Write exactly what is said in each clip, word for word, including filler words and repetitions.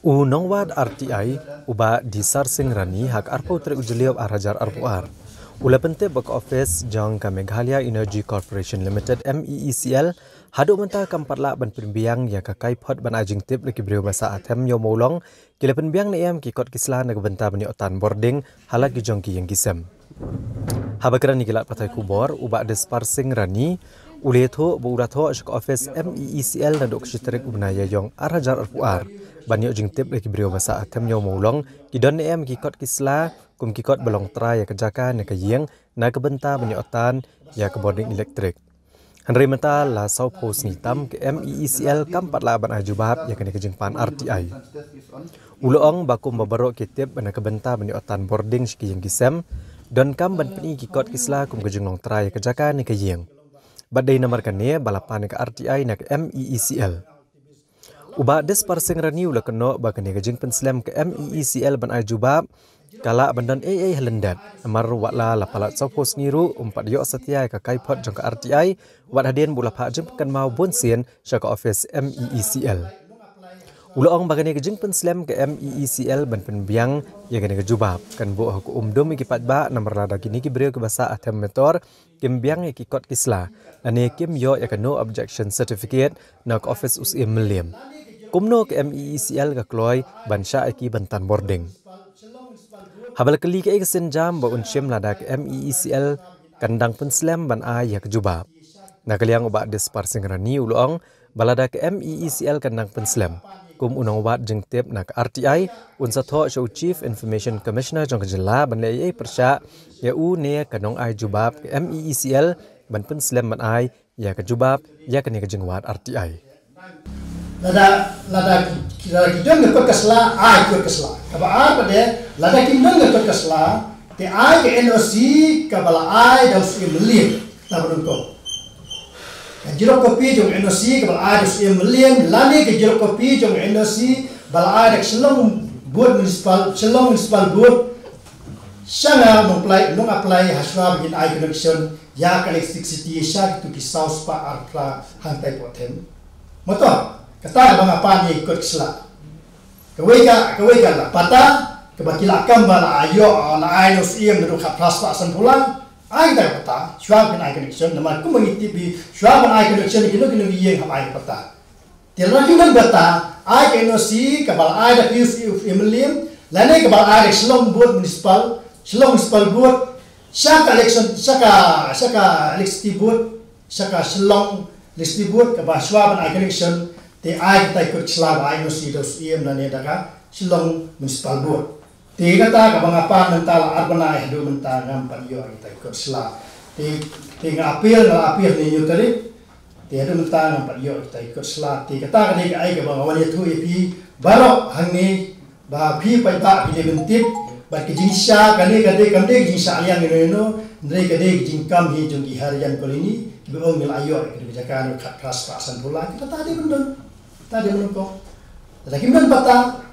U nongwad R T I, u Bah Disar Singh Rani, ha ka arphew tarik u Jylliew ar hajar arphew ar, u la pyntip ba ka office jong ka Meghalaya Energy Corporation Limited, M E E C L, haduh mynta kam pat lah ban pynbiang ïa ka kaiphod ban ai jingtip da ki briew ba sah ha Them Ïew Mawlong, ki la pynbiang ne em ki kot ki sla na ka bynta ban ïoh tan bording ha la ki jong ki ïing ki sem. Haba kren ïa ki lad pathai khubor, u Bah Dispar Singh Rani u la ïathuh ba u la thoh sha ka office M E E C L naduh ka shi tarik u bnai Ïaïong ar hajar arphew ar ban ïoh jingtip da ki briew ba sah ha Them Ïew Mawlong, ki don ne em ki kot ki sla kum ki kot ba long trai ïa ka jaka ne ka ïing na ka bynta ban ïoh tan ïa ka bording elektrik. Hynrei mynta la sawphew sngi tam, ka M E E C L kam pat lah ban ai jubab ïa kane ka jingpan R T I. U la ong ba kumba baroh ki tip, na ka bynta ban ïoh tan bording sha ki ïing ki sem, donkam ban pyni ki kot ki sla kum ka jinglong trai ïa ka jaka ne ka ïing. Bad dei namar kane ba la pan ïa ka R T I na ka M E E C L. U Bah Dispar Singh Rani u la kynnoh ba kane ka jingpynslem ka M E E C L ban ai jubab ka lah ban don ei ei ha lyndet, namar wat la la palat sawphew sngi ruh ym pat ïoh satia ïa ka kaiphod jong ka R T I, wat hadien ba u la phah jingpynkynmaw bun sien sha ka office M E E C L. U la ong ba kane ka jingpynslem ka M E E C L ban pynbiang ïa kane ka jubab kan buh ha ka umdum ïa ki paidbah, namar lada kine ki briew kiba sah ha Them Metor kim biang ïa ki kot ki sla, lane kim ïoh ïa ka no objection certificate na ka office u Syiem Mylliem, kumno ka M E E C L ka kloi ban shah ïa ki ban tan bording? Haba la kylli kaei ka sienjam ba un shim lada ka M E E C L kan dang pynslem ban ai ïa ka jubab, na ka liang u Bah Dispar Singh Rani u la ong ba lada ka M E E C L kan dang pynslem kum u nongwad jingtip na ka R T I, un sa thoh sha u Chief Information Commissioner jong ka jylla ban leh ei ei pyrshah ïa u ne ka nongai jubab ka M E E C L ban pynslem ban ai ïa ka jubab ïa kane ka jingwad R T I. Lada, lada ki, lada ki don ka kot ka sla, ai kot ka sla. Kaba ar pat de, lada kim don ka kot ka sla, te ai ka N O C kaba la ai da u Syiem Mylliem. Kata ba nyngkong. Ka xerox copy jong N O C kaba la ai da u Syiem Mylliem, lane ka xerox copy jong N O C ba la ai da ka Shillong Board Municipal, Shillong Municipal Board. Sha nga nong apply, nong apply ha shuwa ba ngin ai connection ïa ka electricity sha kitu ki saw spah arphew phra hangtai hapoh Them Metor. Kata ba nga pan ïa ki kot ki sla. Kawei ka, kawei ka la pata, kaba ki la kam ba la ïoh, la ai na u Syiem naduh khatphra spah sanphew lai. Ai kita ka pata, shuwa ban ai connection, namar kum ba ngi tip hi, shuwa ban ai connection, kino kino ki ïing hap ai pata. Te lada kim don pata, ai ka N O C kaba la ai da ka U C of Emlyn, lane kaba la ai da Shillong Board Municipal, Shillong Municipal Board, sha ka election, sha ka, sha ka electricity board, sha ka Shillong Electricity Board, kaba shuwa ban ai connection, te ai kita ki kot ki sla ba ai N O C da u Syiem lane da ka Shillong Municipal Board. Te kata kaba nga pan mynta la ar bnai haduh mynta ngam pat ïoh kita ki kot ki sla. Te, te nga appeal, nga la appeal ha une u tarik. Te haduh mynta ngam pat ïoh kita ki kot ki sla. Te kata ka dei kaei kaba nga wan ïathuh ïa phi baroh hangne ba phi paidbah phi dei ban tip. Bad ka jingshisha kane ka dei kam dei ka jingshisha liang ïano ïano. Hynrei ka dei ka jingkam hi jong ki Harijan Colony kiba ong ngi la ïoh ïa ka jaka naduh khatphra spah sanphew lai. Kata dei ban don. Kata dei ban don ko. Lada kim don pata,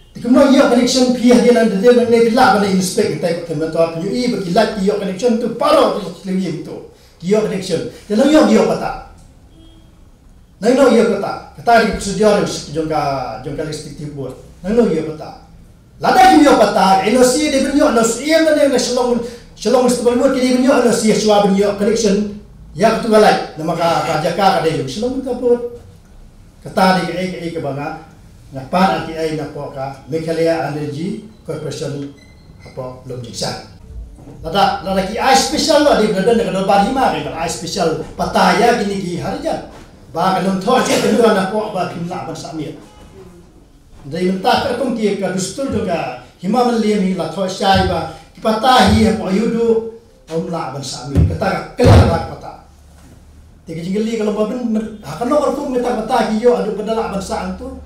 te kumno ïoh connection phi hadien nang, hadien nangne phi lah ban inspect kita ki kot Them Metor, phi ïohi ba ki light ki ïoh connection tu baroh ki ïing tu. Ki ïoh connection. Te nang ïoh, ki ïoh pata. Nang ïoh, ïoh pata. Kata dei ka procedure jong ka, jong ka Electricity Board. Nang ïoh, ïoh pata. Lada kim ïoh pata, N O C dei ban ïoh, N O C em na, na Shillong, Shillong Municipal Board ki dei ban ïoh, N O C shuwa ban ïoh connection ïa katu ka light. Namar ka, ka jaka ka dei jong Shillong Municipal Board. Kata dei kaei kaei kaba nga, nga pan R T I napoh ka Meghalaya Energy Corporation hapoh Lumjingshan. Lada, lada ki ai special, lada ki don ka dorbar hima, ki ai special pata ïa kine ki Harijan. Ba kan ym thoh shuh ka nongwan napoh ba kim lah ban sah miet. Dei mynta ka kum ki ka dustur jong ka Hima Mylliem hi la thoh shai ba ki pata hi hapoh Ïewduh ym lah ban sah miet. Kata ka clear ba ka pata. Te ka jingkylli ka long ba phin, ha kano ka rukom kita ki pata ki ïoh haduh ba da lah ban sah hangto.